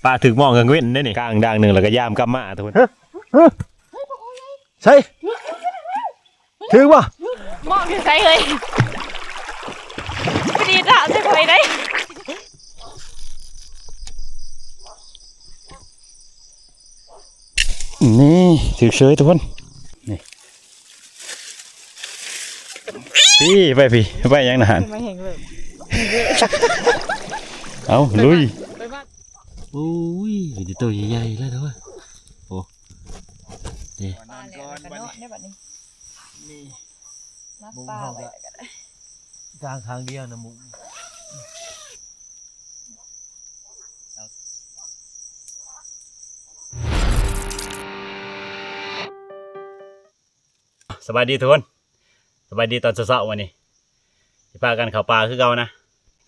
ປາຖືກມອງກາງເວັນເດ້ນີ້ ກາງດາງໜຶ່ງ ແລ້ວກໍຍາມກັບມາທຸກຄົນ. ຮະ ຮະ ໃສ ຖືກບໍ່? ມອງຢູ່ໃສເອີຍ? ບໍ່ດີດາວໃສ່ຂ້ອຍໄດ໋. ນີ້ ຖືກເສີຍທຸກຄົນ. ນີ້ ພີ້ ໄປພີ້ ໄປຫຍັງນະຫັ້ນ? ມາແຮງເລີຍ. ເອົາ ລຸຍ. ໂອ້ຍ ມີແຕ່ໂຕໃຫຍ່ໆເລີຍເນາະ. ໂອ້ ເດ້ ປາແຫຼກແລ້ວກໍເນາະ ໄດ້ບັດນີ້. ນີ້ ມາປາໄວ້ກໍໄດ້ ກາງທາງດຽວນະໝູ່. ສະບາຍດີທຸກຄົນ ສະບາຍດີຕອນເຊົ້າໆ ວັນນີ້ ຊິພາກັນເຂົ້າປ່າຄືເກົ່ານະ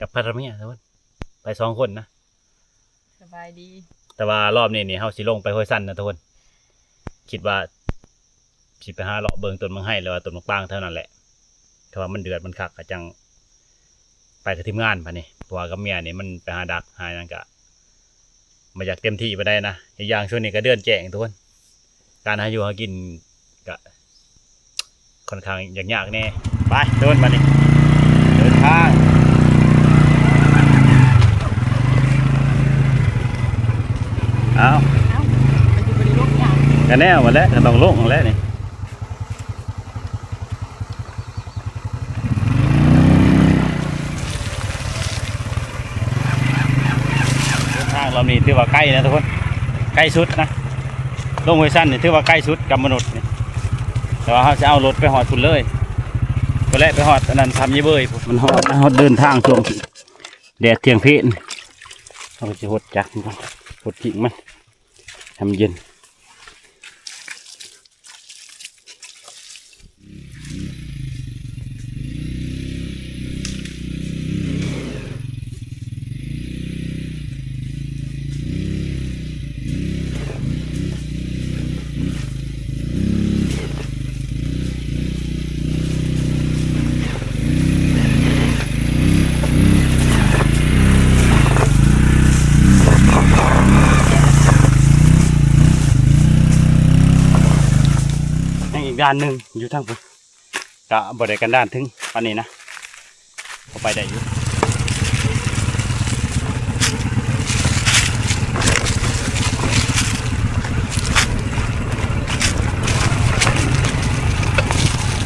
ກັບພັດທະເມຍທຸກຄົນ ໄປສອງຄົນນະ. ສະບາຍດີ. ແຕ່ວ່າລອບນີ້ນີ້ ເຮົາຊິລົງໄປຫ້ວຍຊັນນະທຸກຄົນ. ຄິດວ່າຊິໄປຫາເລາະເບິ່ງຕົ້ນໝາກໄຮ ຫຼືວ່າຕົ້ນໝາກປາງແຖວນັ້ນແຫຼະ. ຖ້າວ່າມັນເດືອດມັນຄັກ ກໍຈັ່ງໄປກັບທີມງານບາດນີ້ ເພາະວ່າກັບເມຍນີ້ມັນໄປຫາດັກຫາຫຍັງ ກະບໍ່ຢາກເຕັມທີ່ປານໃດນະ. ອີກຢ່າງຊ່ວງນີ້ກໍເດືອນແຈ້ງທຸກຄົນ ການຫາຢູ່ຫາກິນກະຄ່ອນຂ້າງຍາກໆແດ່. ໄປທຸກຄົນ ບາດນີ້ເດີນທາງ. ເອົາ ເອົ້າ ກໍຊິບໍ່ໄດ້ລົງຍາກ ກະແນວນັ້ນແຫຼະ ກໍຕ້ອງລົງຫັ້ນແຫຼະນີ້. ເດີນທາງລອບນີ້ຖືວ່າໄກນະທຸກຄົນ ໄກສຸດນະ. ລົງຫ້ວຍຊັນນີ້ຖືວ່າໄກສຸດກັບມະນຸດນີ້ ແຕ່ວ່າເຮົາຊິເອົາລົດໄປຮອດພຸ້ນເລີຍ ພຸ້ນແຫຼະ ໄປຮອດອັນນັ້ນ ຖ້ຳຍາຍເບີຍພຸ້ນ. ມັນຮອດນະ ເຮົາເດີນທາງຊ່ວງແດດທ່ຽງເພນ ເຮົາກໍຊິຫົດຈັກມັນກ່ອນ ຫົດກິ້ງມັນໃຫ້ມັນເຢັນ. ຍັງອີກດ່ານໜຶ່ງຢູ່ທາງພຸ້ນ ກະບໍ່ໄດ້ກັນດ່ານເຖິງປານນີ້ນະ ກໍໄປໄດ້ຢູ່.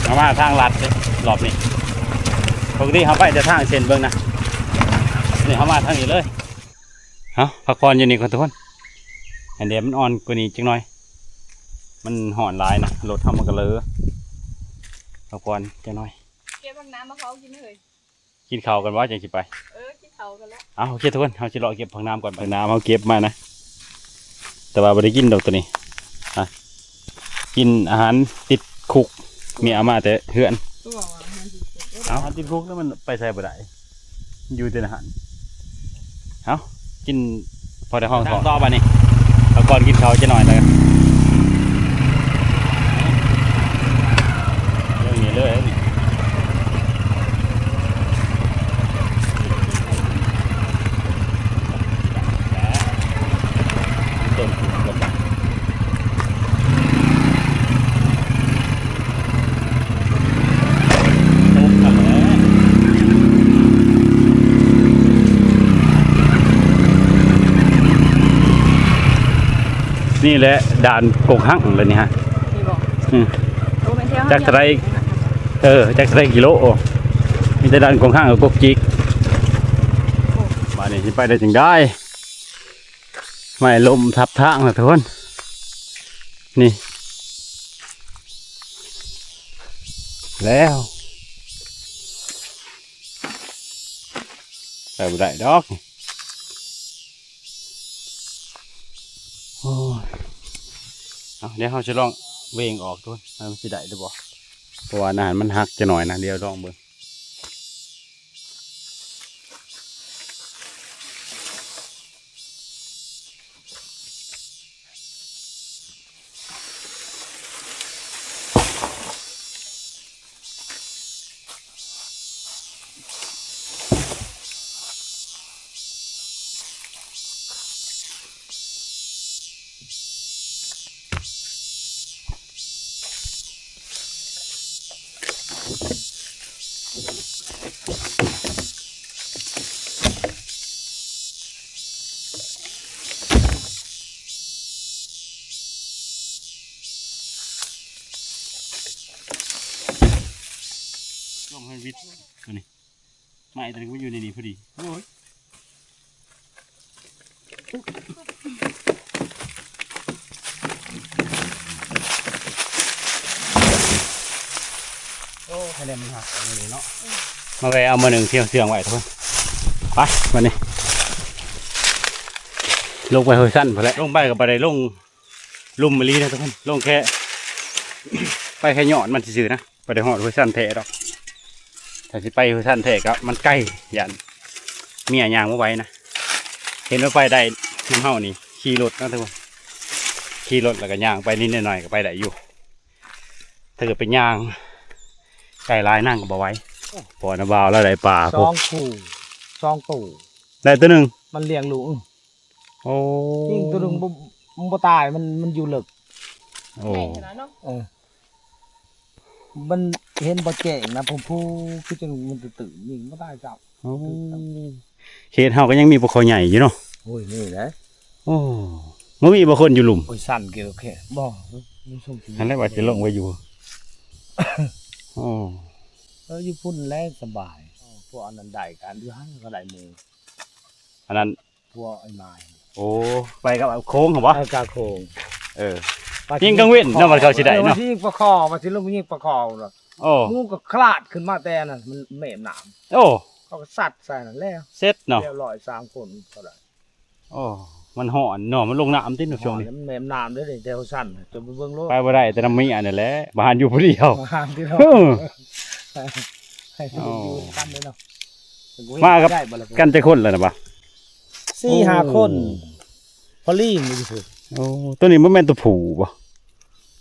ເຮົາມາທາງລັດເດ້ ລອບນີ້ ປົກກະຕິເຮົາໄປແຕ່ທາງເສັ້ນເບິ່ງນະ ນີ້ເຮົາມາທາງນີ້ເລີຍ. ເອົາ ພັກຜ່ອນຢູ່ນີ້ກ່ອນທຸກຄົນ ໃຫ້ແດດມັນອ່ອນກວ່ານີ້ຈັກໜ່ອຍ ມັນຮ້ອນຫຼາຍນະ ລົດເຮົາມັນກໍເລີ. ພັກຜ່ອນຈັກໜ່ອຍ ເກັບຜັກໜາມມາເຜົາກິນເລີຍ. ກິນເຂົ້າກ່ອນບໍ່ ຈັ່ງຊິໄປ? ເອີ ກິນເຂົ້າກ່ອນແຫຼະ. ເອົາ ໂອເຄທຸກຄົນ ເຮົາຊິເລາະເກັບຜັກໜາມກ່ອນ ຜັກໜາມເຮົາເກັບມານະ ແຕ່ວ່າບໍ່ໄດ້ກິນດອກໂຕນີ້ ອ່ະ ກິນອາຫານຕິດຄຸກ ເມຍເອົາມາແຕ່ເຮືອນ. ຄືວ່າວ່າມັນຊິເກັບ ເອົາ ອາຫານຕິດຄຸກແລ້ວມັນໄປໃສບໍ່ໄດ້ ຢູ່ແຕ່ໃນຫັ້ນ. ເອົາ ກິນພໍໄດ້ຫ້ອງທ້ອງຕໍ່ບາດນີ້ ພັກຜ່ອນກິນເຂົ້າຈັກໜ່ອຍແລ້ວ ເລື່ອງນີ້ເລີຍນີ້. ນີ້ແຫຼະດ່ານກົກຮັງແຫຼະນີ້ຮະ ນີ້ບໍ່? ອື ໂອ້ ແມ່ນແຖວ ຈັກເທົ່າໃດ ເອີ ຈັກເທົ່າໃດກິໂລ ມີແຕ່ດ່ານກົກຮັງກັບກົກຈິກ. ໂອ້ ບາດນີ້ຊິໄປໄດ້ຈັ່ງໃດ? ໄມ້ລົ້ມທັບທາງນະທຸກຄົນ ນີ້ ແລ້ວ ໄປບໍ່ໄດ້ດອກ. ໂອ້ຍ ເອົາ ດຽວເຮົາຊິລອງເຫວ່ງອອກດູ ວ່າມັນຊິໄດ້ຫຼືບໍ່ ເພາະວ່ານັ້ນມັນຫັກຈັກໜ່ອຍນະ ດຽວລອງເບິ່ງ. ໂ ລົມໃຫ້ວິດ ຕົວນີ້ ໄມ້ຕົວນີ້ກໍຢູ່ໃນນີ້ພໍດີ. ໂອ້ຍ ໂອ້ ຄະແນນມັນຫັກອັນນີ້ເນາະ. ມາແວ່ເອົາມາໜຶ່ງ ເຊື່ອງໆໄວ້ທຸກຄົນ. ໄປ ບັດນີ້ ລົງໄປຫ້ວຍຊັນພຸ້ນແຫຼະ. ລົງໄປກໍບໍ່ໄດ້ລົງ ລຸ່ມອີ່ຫຼີນະທຸກຄົນ. ລົງແຄ່ ໄປແຄ່ຍອດມັນຊື່ໆນະ ບໍ່ໄດ້ຮອດຫ້ວຍຊັນແທ້ດອກ. ຖ້າຊິໄປຫ້ວຍຊັນແທ້ກໍມັນໄກ ຢ້ານເມຍຍ່າງບໍ່ໄຫວນະ. ເຫັນວ່າໄປໄດ້ນຳເຮົານີ້ ຂີ່ລົດນະທຸກຄົນ ຂີ່ລົດແລ້ວກໍຍ່າງໄປນິດໜ້ອຍກໍໄປໄດ້ຢູ່. ຖ້າເກີດໄປຍ່າງໄກຫຼາຍນາງກໍບໍ່ໄຫວ. ໂອ້ ພໍ່ນະບ່າວລາວໄດ້ປາ ສອງຄູ່ ສອງໂຕ ໄດ້ໂຕໜຶ່ງ ມັນລ້ຽງລູກ. ໂອ້ ຍິງໂຕໜຶ່ງບໍ່ ມັນບໍ່ຕາຍ ມັນ ມັນຢູ່ເລິກ. ໂອ້ ໃຫຍ່ຂະໜາດເນາະ. ເອີ ມັນເຫັນບໍ່ແຈ້ງນະ ຜູ້ ຜູ້ ຄືຈັ່ງມັນຕື່ນໆ ຍິງບໍ່ຕາຍຊ້ຳ. ໂອ້ ເຂດເຮົາກໍຍັງມີປາຄໍ່ໃຫຍ່ຢູ່ເນາະ. ໂອ້ຍ ມີແຫຼະ. ໂອ້ ບໍ່ມີບໍ່ຄົນຢູ່ລຸ່ມ? ໂອ້ຍ ຊັ້ນເກີແຄ່ ບໍ່ ມັນສົ່ງ ຫັ້ນແຫຼະວ່າຈະລົງໄປຢູ່. ໂອ້ ເອີ ຢູ່ພຸ້ນແຫຼະສະບາຍ. ພວກອັນນັ້ນໄດ້ກັນ ຢູ່ຫັ້ນກໍໄດ້ໝູ່ ອັນນັ້ນ ພວກໄອ້ໝາຍ. ໂອ້ ໄປກັບໂຂງຫັ້ນບໍ່? ເອີ ກັບໂຂງ. ເອີ ຍິງກາງເວັນເນາະ ມັນເຂົາຊິໄດ້ເນາະ. ເອີ ວ່າຊິຍິງປາຄໍ່ ວ່າຊິລົງໄປຍິງປາຄໍ່ນະ. ໂອ້ ໝູ່ກໍຄລາດຂຶ້ນມາແຕ່ນັ້ນ ມັນແມ່ນນ້ຳ. ໂອ້ ເຂົາກໍຊັດໃສ່ນັ້ນແລ້ວ ເສັດເນາະ ລຽບຮ້ອຍ ສາມຄົນເຂົາໄດ້. ໂອ້ ມັນຮ້ອນເນາະ ມັນລົງນ້ຳຕິເນາະ ຊ່ວງນີ້. ມັນແມ່ນນ້ຳເດ້ ແຖວຊັ້ນ ຈະໄປເບິ່ງໂລດ ໄປບໍ່ໄດ້ ແຕ່ນຳເມຍນີ້ແຫຼະ ບ້ານຢູ່ຜູ້ດຽວ. ບ້ານຢູ່ຜູ້ດຽວ ໂອ້ ຢູ່ກັນເດ້ເນາະ. ມາກັບ ໄດ້ບໍ່ລະ ກັນຈັກຄົນແລ້ວນະ? ສີ່ຫ້າຄົນ. ໂອ້ ພໍລີ້ຢູ່ພຸ້ນ. ໂອ້ ຕົວນີ້ບໍ່ແມ່ນຕົວຜູ້ບໍ່?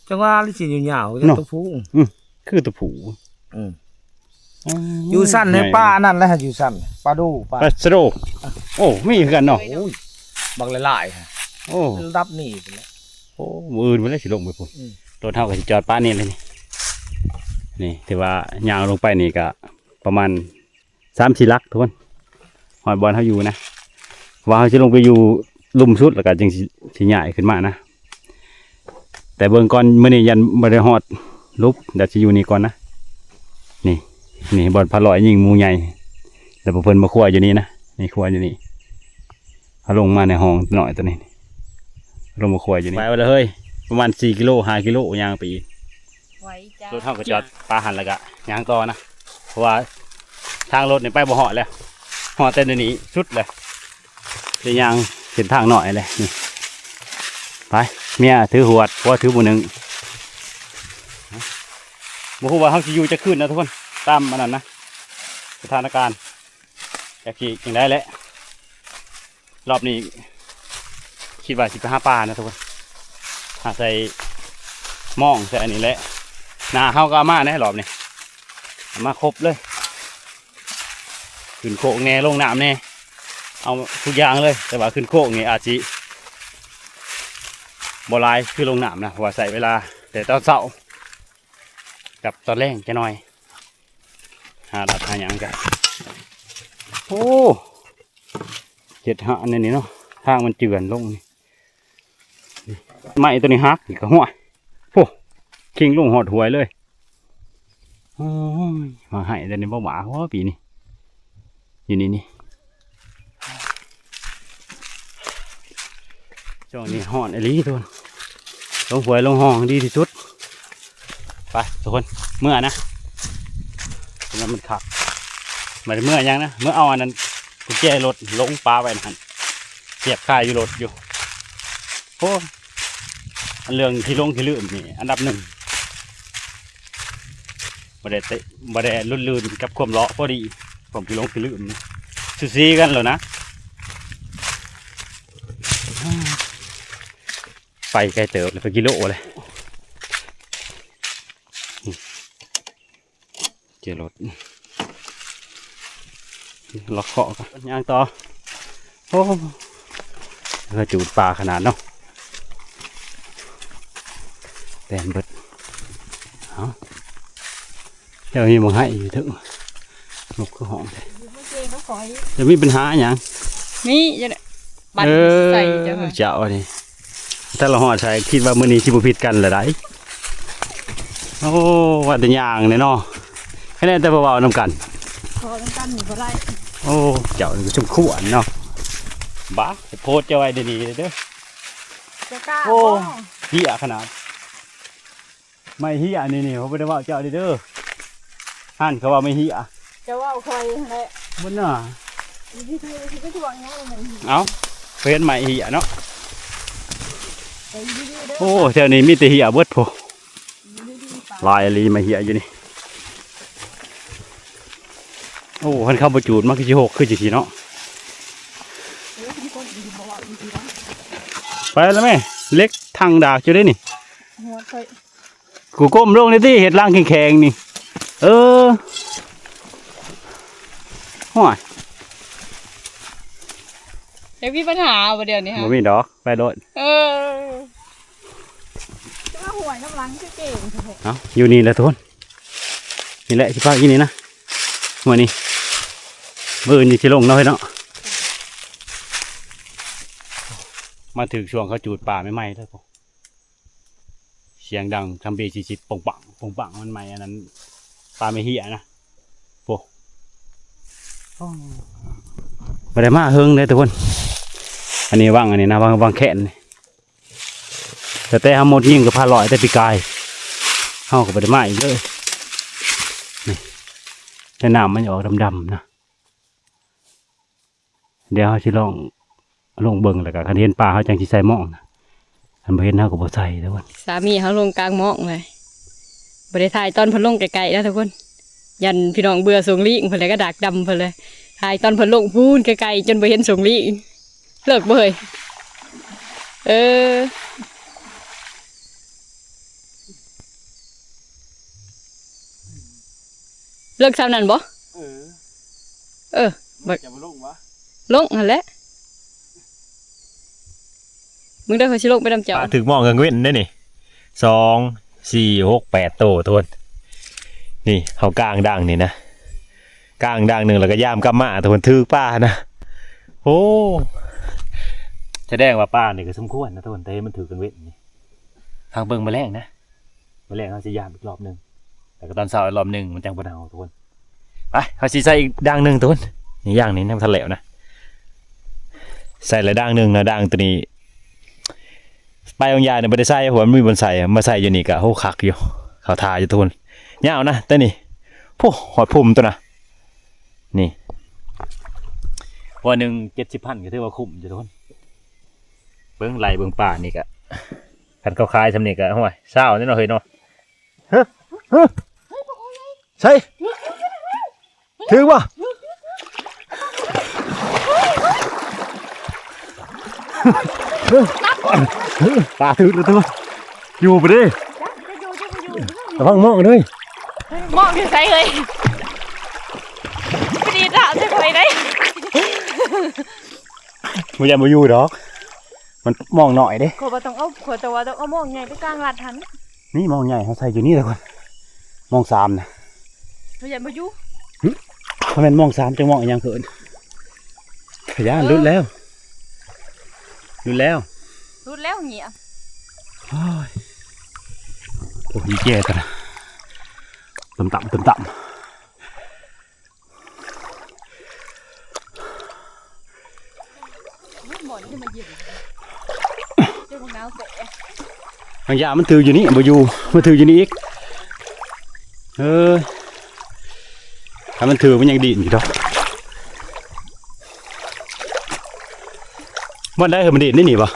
ຈັງຫວະ ຫຼືຊິຍາວໆ ເນາະ ຕົວຜູ້. ອື ຄືຕົວຜູ້. ອື ອໍ ຢູ່ຊັ້ນໃຫ້ປາອັນນັ້ນແຫຼະ ຢູ່ຊັ້ນປາດູ ປາ ປາສະໂດ. ໂອ້ ມີຄືກັນເນາະ. ໂອ້ຍ ບັກຫຼາຍໆ. ໂອ້ ລະດັບນີ້ພຸ້ນແຫຼະ. ໂອ້ ມື້ອື່ນພຸ້ນແຫຼະຊິລົງໄປພຸ້ນ. ອື ລົດເຮົາກໍຊິຈອດປະນີ້ແຫຼະນີ້. ນີ້ຖືວ່າຍ່າງລົງໄປນີ້ກໍປະມານ ສາມສີ່ຫຼັກທຸກຄົນ ຮອດບ່ອນເຮົາຢູ່ນະ. ວ່າເຮົາຊິລົງໄປຢູ່ລຸ່ມສຸດ ແລ້ວກໍຈຶ່ງຊິ ຊິຍ້າຍຂຶ້ນມານະ. ແຕ່ເບິ່ງກ່ອນ ມື້ນີ້ຢ້ານບໍ່ໄດ້ຮອດຫຼຸບ ດຽວຊິຢູ່ນີ້ກ່ອນນະ. ນີ້ ນີ້ບ່ອນພາລອຍຍິງໝູ່ໃຫຍ່ ແລ້ວພວກເພິ່ນມາຄົວຢູ່ນີ້ນະ. ນີ້ຄົວຢູ່ນີ້ ເຮົາລົງມາໃນຫ້ອງນ້ອຍຕົວນີ້ ລົງມາຄົວຢູ່ນີ້. ໄປແລ້ວເຮີ້ຍ ປະມານສີ່ກິໂລ ຫ້າກິໂລ ຍ່າງໄປອີກ. ໄວຈ້າ ລົດເຮົາກໍຈອດປະຫັ້ນ ແລ້ວກໍຍ່າງຕໍ່ນະ ເພາະວ່າທາງລົດນີ້ໄປບໍ່ຮອດແລ້ວ ຮອດແຕ່ນີ້ສຸດແລ້ວ ໄດ້ຍ່າງເສັ້ນທາງນ້ອຍແຫຼະນີ້. ໄປ ເມຍຖືຫວດ ຜົວຖືໝູ່ໜຶ່ງ. ບໍ່ຮູ້ວ່າເຮົາຊິຢູ່ຈັກຄືນນະທຸກຄົນ ຕາມອັນນັ້ນນະ ສະຖານະການ ຈັກຊິຈັ່ງໃດແຫຼະ. ລອບນີ້ຄິດວ່າຊິໄປຫາປານະທຸກຄົນ ຫາໃສ່ມອງໃສ່ອັນນີ້ແຫຼະ. ໜ້າເຮົາກໍເອົາມາແດ່ລອບນີ້ ເອົາມາຄົບເລີຍ ຂຶ້ນໂຄກແດ່ ລົງນ້ຳແດ່ ເອົາທຸກຢ່າງເລີຍ. ແຕ່ວ່າຂຶ້ນໂຄກນີ້ອາດຊິບໍ່ຫຼາຍຄືລົງນ້ຳນະ ເພາະວ່າໃຊ້ເວລາແຕ່ຕອນເຊົ້າກັບຕອນແລງຈັກໜ່ອຍ ຫາລັດຫາຫຍັງກະ ໂອ້ ເຮັດຫາອັນນີ້ເນາະ ທາງມັນເຈື່ອນລົງນີ້. ໄມ້ຕົວນີ້ຫັກອີກກະ ຫ້ວຍ ໂອ້ ຄີງລົງຮອດຫ້ວຍເລີຍ. ໂອ້ຍ ມາໃຫ້ແຕ່ນີ້ບໍ່ຫວາ ໂອ້ ປີນີ້ ຢູ່ນີ້ນີ້. ຊ່ວງນີ້ຮ້ອນອີ່ຫຼີທຸກຄົນ ລົງຫ້ວຍລົງຮ່ອງດີທີ່ສຸດ. ໄປທຸກຄົນ ເມືອນະ ແລ້ວມັນຄັກ ບໍ່ໄດ້ເມືອຫຍັງນະ ເມືອເອົາອັນນັ້ນ ກຸນແຈລົດລົງປະໄວ້ຫັ້ນ ສຽບຄາຢູ່ລົດຢູ່. ໂອ້ ອັນເລື່ອງຂີ້ຫຼົງຂີ້ລືມນີ້ອັນດັບໜຶ່ງ ບໍ່ໄດ້ເຕະ ບໍ່ໄດ້ລຸ້ນລື່ນກັບຄວາມເລາະ ພໍດີ ຄວາມຂີ້ຫຼົງຂີ້ລືມນີ້ສູສີກັນແລ້ວນະ. ໄປໄກເຕີບແລ້ວ ໄປກິໂລແລ້ວ ເຈລົດ ລັອກເຄາະກ່ອນ ຍ່າງຕໍ່. ໂອ້ ເຮືອຈູດປ່າຂະໜາດເນາະ. ແຕ່ນເບິດ. ເອົ້າ ແຖວນີ້ບໍ່ໃຫ້ຢູ່ເຖິງ ນົກຄືຮ້ອງແທ້. ຈະມີປັນຫາຫຍັງ? ມີຢູ່ແຫຼະ ບັດ ເອີ ໃສ່ເຈົ້າ ເຈົ້ານີ້ ຖ້າລະຮອດໃສ່ ຄິດວ່າມື້ນີ້ຊິບໍ່ຜິດກັນລະໄດ໋. ໂອ້ ວ່າແຕ່ຍ່າງແດ່ເນາະ ຄະແນນແຕ່ບໍ່ເວົ້ານຳກັນ ເວົ້ານຳກັນນີ້ບໍ່ໄດ້. ໂອ້ ເຈົ້ານີ້ກໍສົມຄວນເນາະ ບາດໂພດເຈົ້າໄວ້ດຽວນີ້ເດີ. ເຈົ້າກ້າ ໂອ້ ບໍ່? ເຫ້ຍຂະໜາດ ໄມ້ເຫ້ຍນີ້ ນີ້ ເຂົາບໍ່ໄດ້ເວົ້າເຈົ້າເດີ ຫັ້ນເຂົາເວົ້າໄມ້ເຫ້ຍ ເຈົ້າເວົ້າຂ້ອຍຫັ້ນແຫຼະ ບໍ່ນາ ຢູ່ດີໆ ຊິໄປທວງຫຍັງມັນ. ເອົ້າ ເພິ່ນໄມ້ເຫ້ຍເນາະ ໄປຢູ່ດີໆເດີ. ໂອ້ ແຖວນີ້ມີແຕ່ເຫ້ຍເບິດພຸ້ນ ຢູ່ດີໆໄປ ຫຼາຍອີ່ຫຼີໄມ້ເຫ້ຍຢູ່ນີ້. ໂອ້ ຄັນເຂົາບໍ່ຈູດມັນຄືຊິຫົກຄືຈັ່ງຊີ້ເນາະ. ເອີ ຄົນອື່ນບໍ່ເວົ້າອີ່ຫຼີນະ ໄປລະແມ່ ເຫຼັກຖັງດາກຢູ່ເດ້ນີ້ ຫົວຂ້ອຍ ກູກົ້ມລົງນີ້ຕິ ເຮັດຫຼັງແຂງໆນີ້. ເອີ ໂອ້ຍ ຢາກມີບັນຫາບໍ່ດຽວນີ້? ບໍ່ມີດອກ ໄປໂລດ. ເອີ ຈະມາຫ້ວຍນຳຫຼັງຄືເກັ່ງແທ້. ເອົ້າ ຢູ່ນີ້ແຫຼະທຸກຄົນ ນີ້ແຫຼະ ຊິພັກຢູ່ນີ້ນະ ມື້ນີ້ ມື້ອື່ນຊິລົງເນາະເຮີ້ຍເນາະ. ມາຖືກຊ່ວງເຂົາຈູດປ່າໃໝ່ໆເດີ ສຽງດັງທຳເບສີ່ສິບ ປົງປັງ ປົງປັງ ມັນໄໝ້ອັນນັ້ນ ປາໄມ້ເຫ້ຍນະ ໂອ້ ບໍ່ໄດ້ມາເຫິງເດ້ທຸກຄົນ. ອັນນີ້ວັງ ອັນນີ້ນະ ວັງ ວັງແຄນນີ້ ແຕ່ ແຕ່ເຮົາໝົດຍິງກັບພາລອຍແຕ່ປີກາຍ ເຮົາກໍບໍ່ໄດ້ມາອີກເລີຍ. ນີ້ ແຕ່ນ້ຳມັນອອກດຳໆນະ. ດຽວເຮົາຊິລອງລົງເບິ່ງ ແລ້ວກໍຄັນເຫັນປາເຮົາຈັ່ງຊິໃສ່ໝ້ອງນະ ຄັນບໍ່ເຫັນເຮົາກໍບໍ່ໃສ່ເດີ. ສາມີເຮົາລົງກາງໝ້ອງເລີຍ ບໍ່ໄດ້ຖ່າຍຕອນເພິ່ນລົງໃກ້ໆນະທຸກຄົນ ຢ້ານພີ່ນ້ອງເບື່ອສົງລີງເພິ່ນ ແລ້ວກໍດາກດຳເພິ່ນເລີຍ ຖ່າຍຕອນເພິ່ນລົງພຸ້ນໃກ້ໆ ຈົນບໍ່ເຫັນສົງລີງ. ເລິກບໍ່ເຮີ້ຍ? ເອີ ເລິກສ່ຳນັ້ນບໍ່? ເອີ ເອີ ບັກ ຈະບໍ່ລົງຫວາ? ລົງຫັ້ນແຫຼະ ມຶງເດີ ຂ້ອຍຊິລົງໄປນຳເຈົ້າ. ປາຖືກມອງກາງເວັນເດ້ນີ້ ສອງ ສີ່ ຫົກ ແປດໂຕທຸກຄົນ. ນີ້ເຮົາກາງດັງນີ້ນະ ກາງດັງໜຶ່ງ ແລ້ວກໍຍາມກັບມາທຸກຄົນ ຖືກປານະ. ໂອ້ ສະແດງວ່າປານີ້ກໍສົມຄວນນະທຸກຄົນ ແຕ່ມັນຖືກກາງເວັນນີ້. ຟັງເບິ່ງມື້ແລງນະ ມື້ແລງເຮົາຊິຢາມອີກລອບໜຶ່ງ ແລ້ວກໍຕອນເຊົ້າອີກລອບໜຶ່ງ ມັນຈັ່ງບໍ່ເນົ່າທຸກຄົນ. ໄປ ເຮົາຊິໃສ່ອີກດ່າງໜຶ່ງທຸກຄົນ. ນີ້ຢ່າງນີ້ຍັງບໍ່ທັນແລ້ວນະ ໃສ່ແລ້ວດ່າງໜຶ່ງນະ. ດ່າງໂຕນີ້ໄປບາງຢ່າງນີ້ບໍ່ໄດ້ໃສ່ ເພາະວ່າມັນມີບ່ອນໃສ່ ມາໃສ່ຢູ່ນີ້ກໍໂຫຄັກຢູ່ ເຂົ້າທ່າຢູ່ທຸກຄົນ. ຍາວນະ ແຕ່ນີ້ ໂອ້ ຮອດພຸ້ນໂຕນະ ນີ້ ຫົວໜຶ່ງເຈັດສິບພັນ ກໍຖືວ່າຄຸ້ມຢູ່ທຸກຄົນ. ເບິ່ງໄລ່ເບິ່ງປານີ້ກະ ຄັນເຂົາຂາຍຊ່ຳນີ້ກະ ໂອ້ຍ ຊາວແນ່ເນາະເຮີ້ຍເນາະ. ຮະ ຮະ ໃສ່ ຖືກບໍ່? ປາຖືກແລ້ວຕົວະ ຢູ່ບໍ່ເດ້ ລະວັງມອງເດີ ມອງຢູ່ໃສເຮີ້ຍ? ໄປດີດດາວໃສ່ຂ້ອຍໄດ໋. ບໍ່ຢ້ານບໍ່ຢູ່ດອກ ມັນມອງໜ້ອຍເດ້. ຂ້ອຍວ່າຕ້ອງເອົາ ຂ້ອຍແຕ່ວ່າຕ້ອງເອົາມອງໃຫຍ່ໄປກາງລັດຫັ້ນ. ນີ້ມອງໃຫຍ່ເຮົາໃສ່ຢູ່ນີ້ແຫຼະກ່ອນ ມອງສາມນະ. ເຮົາຢ້ານບໍ່ຢູ່ ຫຶ ບໍ່ແມ່ນມອງສາມ ຈັກມອງອີຫຍັງເພິ່ນ. ພະຍານ ເອີ ຫຼຸດແລ້ວ ຫຼຸດແລ້ວ ຫຼຸດແລ້ວເຫຍ. ໂອ້ຍ ໂອ້ຍ ແກ່ກັນນະ ຕ່ຳໆ ຕ່ຳໆ. ບາງຢ່າງມັນຖືກຢູ່ນີ້ບໍ່ຢູ່ ມາຖືກຢູ່ນີ້ອີກ. ເອີ ຖ້າມັນຖືກມັນຍັງດີດຢູ່ດອກ. ບ່ອນໃດເຮີ້ຍ ມັນດີດໃນນີ້ບໍ່?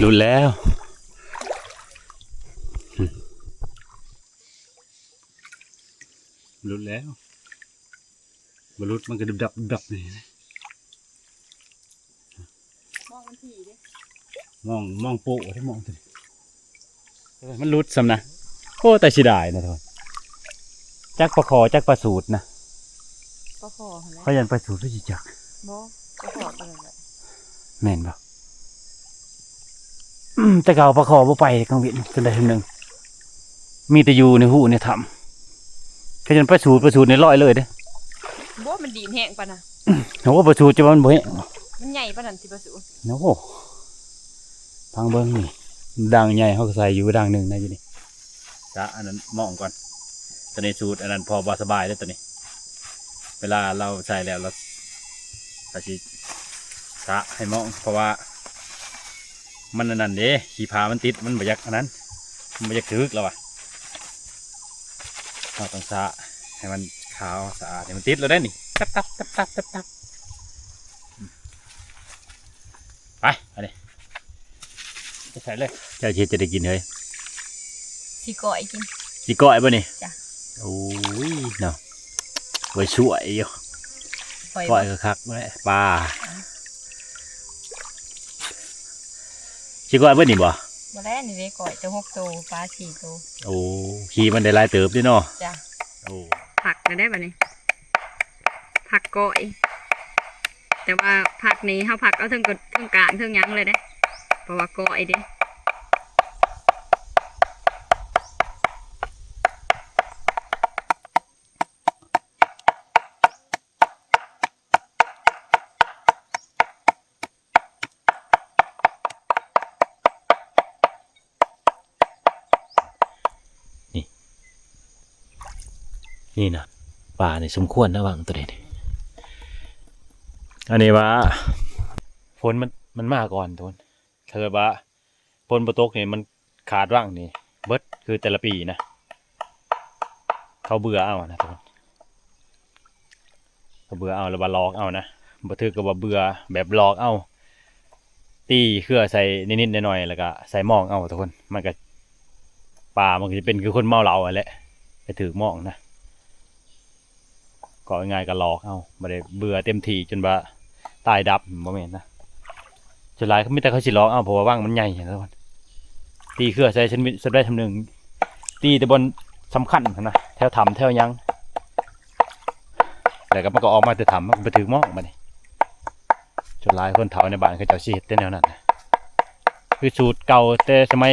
ຫຼຸດແລ້ວ. ຫຼຸດແລ້ວ ບໍ່ຫຼຸດມັນກໍດຶບໆໆນີ້. ມອງມັນຖີ່ເດ້ ມອງ ມອງໂປ້ເດ້ ມອງຕົວນີ້. ເອີ ມັນຫຼຸດຊ້ຳນະ. ໂອ້ ແຕ່ເສຍດາຍນະທຸກຄົນ. ຈັກປາຄໍ່ ຈັກປາສູດນະ. ປາຄໍ່ຫັ້ນແຫຼະ. ຂ້ອຍຢ້ານປາສູດຄືຊິຈັກ. ບໍ່ ປາຄໍ່ຕົວນັ້ນແຫຼະ. ແມ່ນບໍ່? ແຕ່ເກົ່າປາຄໍ່ບໍ່ໄປກາງເວັນຈົນໄດ້ເທື່ອໜຶ່ງ ມີແຕ່ຢູ່ໃນຮູໃນຖ້ຳ. ເຂົາຈະໄປສູດ ໄປສູດໃນລອຍເລີຍເດ້. ບໍ່ ມັນດີນແຮງປານນະ. ໂອ້ ປາສູດຈະວ່າມັນບໍ່ແຮງ ມັນໃຫຍ່ປານນັ້ນຕິປາສູດ. ໂອ້ ຟັງເບິ່ງນີ້ ດັງໃຫຍ່ເຮົາກໍໃສ່ຢູ່ດັງໜຶ່ງນະ ຢູ່ນີ້. ສະອັນນັ້ນມອງກ່ອນ ຕົວນີ້ສູດອັນນັ້ນພໍບໍ່ສະບາຍເດ້ຕົວນີ້. ເວລາລາວໃສ່ແລ້ວ ລາວ ລາວຊິສະໃຫ້ມອງ ເພາະວ່າມັນອັນນັ້ນເດ້ ຂີ້ຜາມັນຕິດ ມັນບໍ່ຢາກອັນນັ້ນ ມັນບໍ່ຢາກຖືກແລ້ວວ່າ ເຮົາຕ້ອງສະໃຫ້ມັນຂາວສະອາດ ໃຫ້ມັນຕິດແລ້ວເດ້ນີ້ ຕັບໆໆໆ. ໄປ ອັນນີ້ ຈະໃສ່ເລີຍ. ເຈົ້າເຮັດຈະໄດ້ກິນເຮີ້ຍ? ຊິກ້ອຍກິນ. ຊິກ້ອຍບໍ່ນີ້? ຈ້ະ. ໂອ້ຍເນາະ ໄວ້ຊ່ວຍຢູ່ ກ້ອຍ ກ້ອຍຄັກໆແຫຼະ ປາ. ອ່າ ຊິກ້ອຍເບິດນີ້ບໍ່? ບໍ່ແລ້ວ ນີ້ເດ້ ກ້ອຍແຕ່ຫົກໂຕ ປາສີ່ໂຕ. ໂອ້ ຂີ້ມັນໄດ້ຫຼາຍເຕີບເດ້ເນາະ. ຈ້ະ. ໂອ້ ພັກແລ້ວໄດ໋ບັດນີ້ ພັກກ້ອຍ ແຕ່ວ່າພັກນີ້ເຮົາພັກເອົາເທິງ ເທິງກາງເທິງຫຍັງເລີຍເດ້ ເພາະວ່າກ້ອຍເດ້. ນີ້ ນີ້ນະ ປານີ້ສົມຄວນນະ ຫວ່າງໂຕນີ້ ອັນນີ້ວ່າຝົນມັນ ມັນມາກ່ອນໂຕນ ຖ້າເກີດວ່າ ຝົນບໍ່ຕົກນີ້ມັນຂາດວັງນີ້ເບິດ ຄືແຕ່ລະປີນະ ເຂົາເບື່ອເອົານະທຸກຄົນ ເຂົາເບື່ອເອົາ ຫຼືວ່າຫຼອກເອົານະ ບໍ່ຖືກກໍວ່າເບື່ອແບບຫຼອກເອົາ ຕີເຄືອໃສ່ນິດໆໜ້ອຍໆ ແລ້ວກໍໃສ່ມອງເອົາທຸກຄົນ ມັນກໍ ປາມັນກໍຈະເປັນຄືຄົນເມົາເຫຼົ້າຫັ້ນແຫຼະ ໄປຖືກມອງນະ. ເວົ້າງ່າຍໆກໍຫຼອກເອົາ ບໍ່ໄດ້ເບື່ອເຕັມທີ່ຈົນວ່າຕາຍດັບ ບໍ່ແມ່ນນະ ສ່ວນຫຼາຍມີແຕ່ເຂົາຊິຫຼອກເອົາ ເພາະວ່າວັງມັນໃຫຍ່ນະທຸກຄົນ ຕີເຄືອໃສ່ຊຳໃດຊຳໜຶ່ງ ຕີແຕ່ບ່ອນສຳຄັນຫັ້ນນະ ແຖວຖ້ຳແຖວຫຍັງ ແລ້ວກໍມັນກໍອອກມາແຕ່ຖ້ຳ ມັນກໍໄປຖືກມອງບັດນີ້. ສ່ວນຫຼາຍຄົນເຖົ້າໃນບ້ານເຂົາເຈົ້າຊິເຮັດແຕ່ແນວນັ້ນນະ ຄືສູດເກົ່າແຕ່ສະໄໝ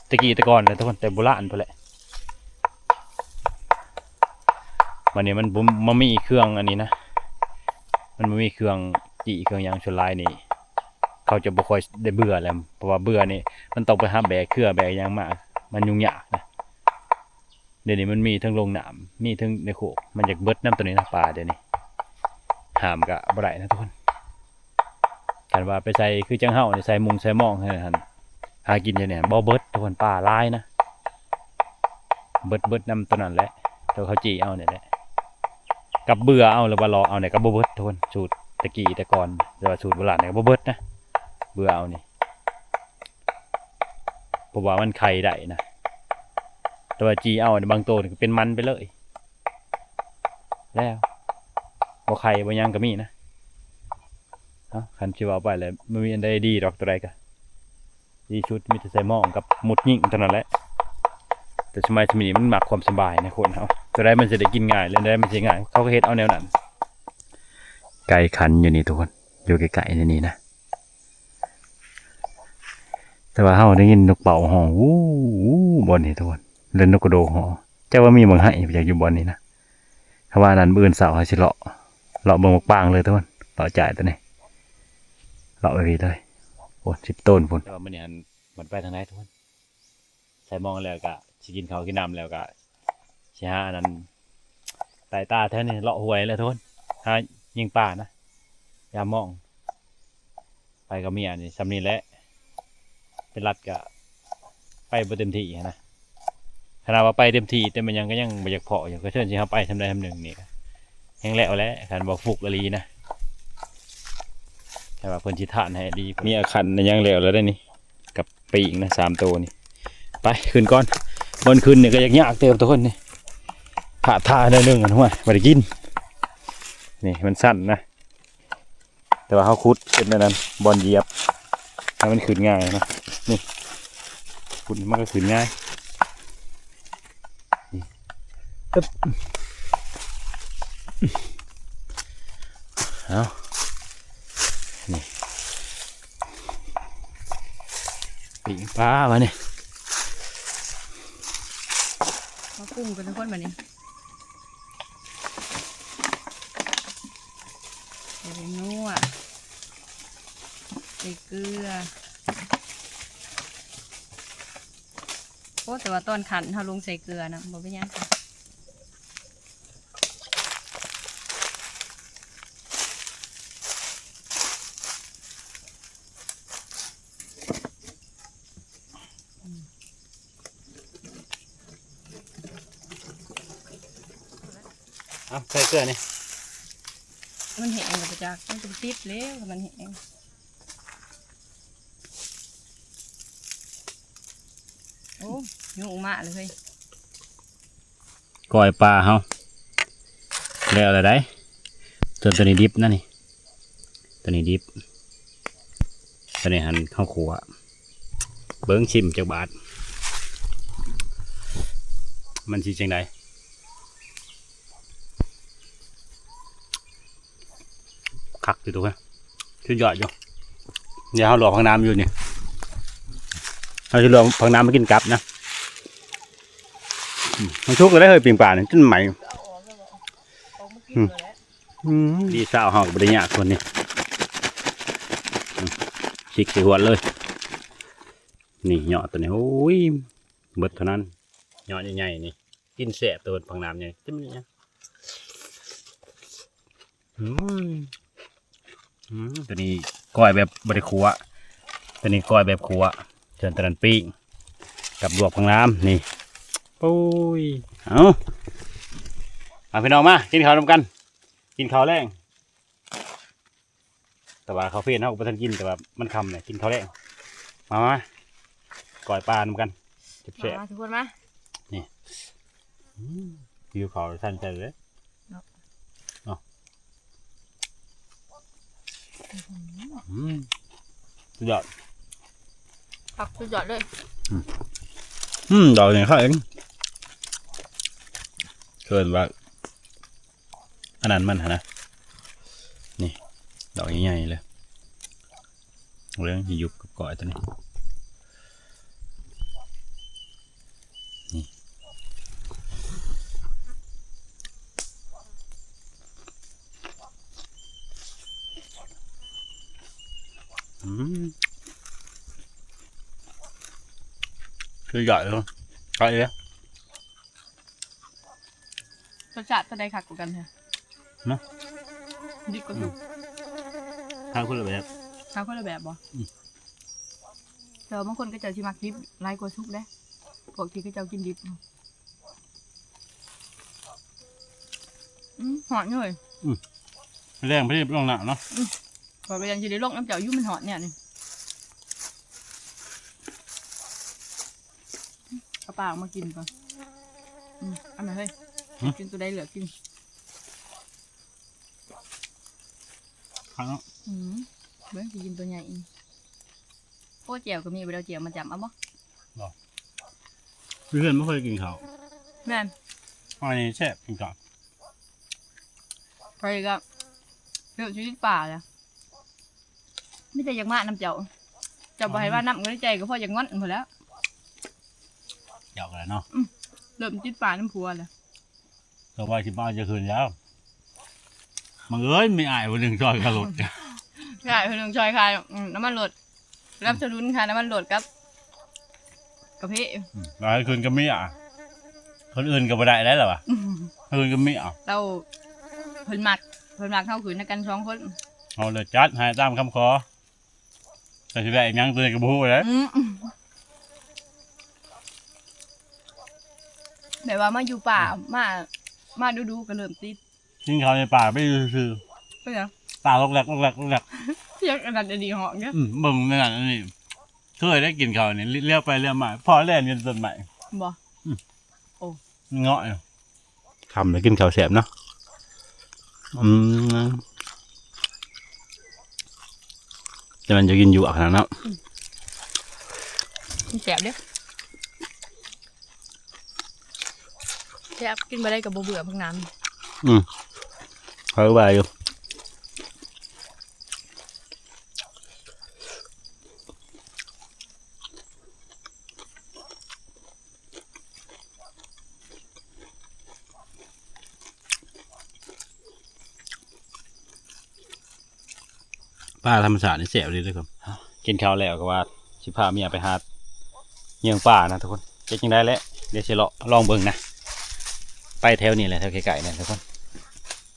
ແຕ່ກີ້ແຕ່ກ່ອນແຫຼະທຸກຄົນ ແຕ່ໂບລານພຸ້ນແຫຼະ. ບັດນີ້ມັນບໍ່ ມັນມີເຄື່ອງອັນນີ້ນະ ມັນບໍ່ມີເຄື່ອງຈີ້ເຄື່ອງຫຍັງ ສ່ວນຫຼາຍນີ້ເຂົາຈະບໍ່ຄ່ອຍໄດ້ເບື່ອແລ້ວ ເພາະວ່າເບື່ອນີ້ມັນຕ້ອງໄປຫາແບກເຄືອແບກຫຍັງມາ ມັນຫຍຸ້ງຍາກນະ. ດຽວນີ້ມັນມີເທິງລົງນ້ຳ ມີເທິງໃນໂຄກ ມັນຢາກເບິດນຳໂຕນີ້ນະ ປາດຽວນີ້ ຫ້າມກະບໍ່ໄດ້ນະທຸກຄົນ. ຄັນວ່າໄປໃສ່ຄືຈັ່ງເຮົານີ້ ໃສ່ມຸງໃສ່ມອງຫັ້ນ ຫາກິນຢູ່ນີ້ບໍ່ເບິດທຸກຄົນ ປາຫຼາຍນະ ເບິດ ເບິດນຳໂຕນັ້ນແຫຼະ ໂຕເຂົາຈີ້ເອົານີ້ແຫຼະ ກັບເບື່ອເອົາ ຫຼືວ່າຫຼອກເອົານີ້ກໍບໍ່ເບິດທຸກຄົນ. ສູດແຕ່ກີ້ແຕ່ກ່ອນ ຫຼືວ່າສູດໂບລານນີ້ກໍບໍ່ເບິດນະ ເບື່ອເອົານີ້ ເພາະວ່າມັນໄຂ່ໄດ້ນະ ແຕ່ວ່າຈີ້ເອົານີ້ ບາງໂຕນີ້ກໍເປັນມັນໄປເລີຍ ແລ້ວບໍ່ໄຂ່ບໍ່ຫຍັງກໍມີນະ. ເອົ້າ ຄັນຊິເວົ້າໄປແລ້ວ ບໍ່ມີອັນໃດດີດອກ ໂຕໃດກໍດີສຸດ ມີແຕ່ໃສ່ໝ້ອງກັບມຸດຍິງເທົ່ານັ້ນແຫຼະ. ແຕ່ສະໄໝຊຳນີ້ມັນມັກຄວາມສະບາຍນະຄົນເຮົາ ໂຕໃດມັນຊິໄດ້ກິນງ່າຍ ແລະ ໂຕໃດມັນຊິງ່າຍ ເຂົາກໍເຮັດເອົາແນວນັ້ນ. ໄກ່ຂັນຢູ່ນີ້ທຸກຄົນ ຢູ່ໃກ້ໆ ໃນນີ້ນະ ແຕ່ວ່າເຮົາໄດ້ຍິນນົກເປົ້າຮ້ອງ ວູ ວູ ບ່ອນນີ້ທຸກຄົນ ແລະ ນົກກະໂດກຮ້ອງ ຈັກວ່າມີບັກໄຮ ຈັກຢູ່ບ່ອນນີ້ນະ. ຄຳວ່ານັ້ນ ມື້ອື່ນເຊົ້າເຮົາຊິເລາະ ເລາະເບິ່ງໝາກປາງເລີຍທຸກຄົນ ເລາະຈາຍໂຕນີ້ ເລາະໄປພີ້ເລີຍ ໂອ້ ສິບໂຕນພຸ້ນ. ແຕ່ວ່າມື້ນີ້ຫັ້ນ ມັນໄປທາງໃດທຸກຄົນ ໃສ່ໝ້ອງແລ້ວກະຊິກິນເຂົ້າກິນນ້ຳແລ້ວກະຊິຫາອັນນັ້ນ ໄຕ່ຕາແຖວນີ້ ເລາະຫ້ວຍແຫຼະທຸກຄົນ ຫາຍິງປານະ ຍາມໝ້ອງ. ໄປກັບເມຍນີ້ຊ່ຳນີ້ແຫຼະ ເປັນລັດກະໄປບໍ່ເຕັມທີ່ຫັ້ນນະ. ຂະໜາດວ່າໄປເຕັມທີ່ ແຕ່ແມ່ນຫຍັງກໍຍັງບໍ່ຢາກພໍ້ຢູ່ ກໍເຊີນຊິເຮົາໄປຊ່ຳໃດຊ່ຳໜຶ່ງນີ້ ແຮງແລ້ວແຫຼະ ຄັນບໍ່ຟຸກອີ່ຫຼີນະ. ແຕ່ວ່າເພິ່ນຊິທານໃຫ້ອີ່ຫຼີ ເມຍຂັນຫຍັງແລ້ວແລ້ວເດ້ນີ້ ກັບປີກນະ ສາມໂຕນີ້. ໄປຂຶ້ນກ່ອນ ບ່ອນຂຶ້ນນີ້ກໍຍາກໆເຕີບທຸກຄົນນີ້ ພາດທ່າໜ້ອຍໜຶ່ງ ໂອ້ຍ ບໍ່ໄດ້ກິນ ນີ້ມັນຊັນນະ. ແຕ່ວ່າເຮົາຂຸດເປັນອັນນັ້ນ ບ່ອນຢຽບໃຫ້ມັນຂຶ້ນງ່າຍນະ ນີ້ ຂຸດມັນກໍຂຶ້ນງ່າຍ ນີ້ ເອີບ ເອົາ ນີ້. ປີ້ງປາບາດນີ້ ມາປຸງກັນທຸກຄົນບາດນີ້ ໃສ່ແປ້ງນົວ ໃສ່ເກືອ ໂອ້ ແຕ່ວ່າຕອນຂັ້ນເຮົາລົງໃສ່ເກືອນຳ ບໍ່ເປັນຫຍັງ. ເອົາໃສ່ເກືອນີ້ ມັນແຫ້ງແລ້ວບໍ່ຈັກ ມັນກໍຕິດແລ້ວ ມັນແຫ້ງ. ໂອ້ ຍຸງມາເລີຍເຮີ້ຍ ກ້ອຍປາເຮົາແລ້ວລະໄດ໋ ສ່ວນໂຕນີ້ດິບນະນີ້ ໂຕນີ້ດິບ ໂຕນີ້ຫັ້ນເຮົາຂົ້ວ ເບິ່ງຊິມຈັກບາດ ມັນຊິຈັ່ງໃດ. ຄັກຢູ່ ທຸກຄົນ ສຸດຍອດຢູ່. ດຽວເຮົາລວກຜັກໜາມຢູ່ນີ້ ເຮົາຊິລວກຜັກໜາມມາກິນກັບນະ. ອືມ ມັນສຸກແລ້ວເຮີ້ຍ ປີ້ງປານີ້ຈົນໄໝ້. ອືມ ອືມ ດີສາວເຮົາກໍບໍ່ໄດ້ຍາກຄົນນີ້ ອືມ ຊິກໃສ່ຫວດເລີຍ. ນີ້ເຍາະໂຕນີ້ ໂອ້ຍ ເບິດເທົ່ານັ້ນ ເຍາະໃຫຍ່ໆນີ້. ກິນແຊບ ໂຕຜັກໜາມໃຫຍ່ ຈິ້ມນີ້ ອືມ ອືມ ໂຕນີ້ກ້ອຍແບບບໍ່ໄດ້ຂົ້ວ ໂຕນີ້ກ້ອຍແບບຂົ້ວ ສ່ວນໂຕນັ້ນປີ້ງ ກັບລວກຜັກໜາມນີ້. ໂອ້ຍ ເອົາ ເອົາ ພີ່ນ້ອງມາກິນເຂົ້ານຳກັນ ກິນເຂົ້າແລງ. ແຕ່ວ່າເຂົ້າເພນເຮົາກໍບໍ່ທັນກິນ ແຕ່ວ່າມັນຄ່ຳແລ້ວ ກິນເຂົ້າແລງ. ມາ ມາ ກ້ອຍປານຳກັນ ແຊບໆ ມາທຸກຄົນມາ ນີ້ ອືມ ຫິວເຂົ້າທັນໃຈເລີຍເນາະ ເນາະ. ອືມ ສຸດຍອດ ຄັກສຸດຍອດເລີຍ. ອືມ ອືມ ດອກນີ້ຄັກເອງ ເອີ້ນວ່າ ອັນນັ້ນມັນຫັ້ນນະ ນີ້ ດອກໃຫຍ່ໆເລີຍ ເລື່ອງຊິຍຸບກັບກ້ອຍໂຕນີ້ ນີ້ ອືມ ຄືໃຫຍ່ເນາະ ໃຫຍ່ເດ້. ລົດຊາດໂຕໃດຄັກກວ່າກັນແທ້? ເນາະ ດິບກັບສຸກ ອືມ ຄັກຄົນລະແບບ ຄັກຄົນລະແບບບໍ່? ອືມ ແຕ່ວ່າບາງຄົນເຂົາເຈົ້າຊິມັກດິບຫຼາຍກວ່າສຸກເດ້ ພວກທີ່ເຂົາເຈົ້າກິນດິບ. ອືມ ຮ້ອນເລີຍ ອືມ ແລງໄປລົງໜ້າເນາະ ອືມ ຂ້ອຍກໍຍັງຊິໄດ້ລົງນຳເຈົ້າຢູ່ ມັນຮ້ອນແນວນີ້. ເອົາປາອອກມາກິນກ່ອນ ອືມ ເອົາມາເຮີ້ຍ ຫືມ ກິນໂຕໃດເລືອກກິນ ຄັກເນາະ ອືມ ເບິ່ງຊິກິນໂຕໃຫຍ່ອີກ. ໂອ້ ແຈ່ວກໍມີ ບໍ່ໄດ້ເອົາແຈ່ວມາຈ້ຳ ເອົາບໍ່? ບໍ່ ຢູ່ເຮືອນບໍ່ເຄີຍກິນເຂົ້າ ແມ່ນ ອັນນີ້ແຊບກິນເຂົ້າ. ຂ້ອຍກໍເລີ່ມຊິຕິດປາແລ້ວ ມີແຕ່ຢາກມານຳເຈົ້າ ເຈົ້າບໍ່ໃຫ້ມານຳ ໃນໃຈກໍພໍຢາກງອນພຸ້ນແຫຼ້ວ ເຈົ້າກໍໄດ້ເນາະ ອືມ ເລີ່ມຕິດປານຳຜົວແລ້ວ ກໍວ່າຊິມາເອົາຈາກຄືນແລ້ວ ບັງເອີນມີອ້າຍຜູ້ໜຶ່ງຊ່ອຍຄ່າລົດ ມີອ້າຍຜູ້ໜຶ່ງຊ່ອຍຄ່າ ອືມ ນ້ຳມັນລົດ ສະໜັບສະໜູນຄ່ານ້ຳມັນລົດກັບ ກາເຟ ອືມ ລາວໃຫ້ຄືນກັບເມຍ ຄົນອື່ນກໍບໍ່ໄດ້ແລ້ວລະວ່າ ອືມ ໃຫ້ຄືນກັບເມຍ ລາວ ເພິ່ນມັກ ເພິ່ນມັກເຮົາຄືນນຳກັນສອງຄົນ ເຮົາເລີຍຈັດໃຫ້ຕາມຄຳຂໍ ແຕ່ຊິໄດ້ຫຍັງໂຕນີ້ກໍບໍ່ຮູ້ແຫຼະ ອືມ ແບບວ່າມາຢູ່ປ່າ ອືມ ມາ ມາດຸໆກໍເລີ່ມຕິດ ກິນເຂົ້າໃນປ່າໄປຊື່ໆ ເປັນຫຍັງ? ຕາລັອກແລັກ ລັອກແລັກ ລັອກແລັກ ສຽງອັນນັ້ນອັນນີ້ຮ້ອງເນາະ ອືມ ເບິ່ງໃນນັ້ນອັນນີ້ ເຄີຍໄດ້ກິນເຂົ້ານີ້ ລ- ລ້ຽວໄປລ້ຽວມາ ພໍແລ່ນຢູ່ຕົ້ນໄມ້ ບໍ່? ອືມ ໂອ້ ເງາະຢູ່ ຄ່ຳແລ້ວກິນເຂົ້າແຊບເນາະ ອືມ ແຕ່ມັນຈະກິນຢູ່ອັກຂະໜາດເນາະ ອືມ ມັນແຊບເດ້. ແຊບ ກິນບໍ່ໄດ້ກໍບໍ່ເບື່ອ ຜັກໜາມ ອືມ ຂ້ອຍວ່າຢູ່ ອືມ ປາທຳມະຊາດນີ້ແຊບເດ້ທຸກຄົນ. ກິນເຂົ້າແລ້ວກໍວ່າຊິພາເມຍໄປຫາເຫຍື່ອງປານະທຸກຄົນ. ເຮັດຈັ່ງໃດແຫຼະ ດຽວຊິເລາະລອງເບິ່ງນະ. ໄປແຖວນີ້ແຫຼະ ແຖວໃກ້ໆນີ້ທຸກຄົນ.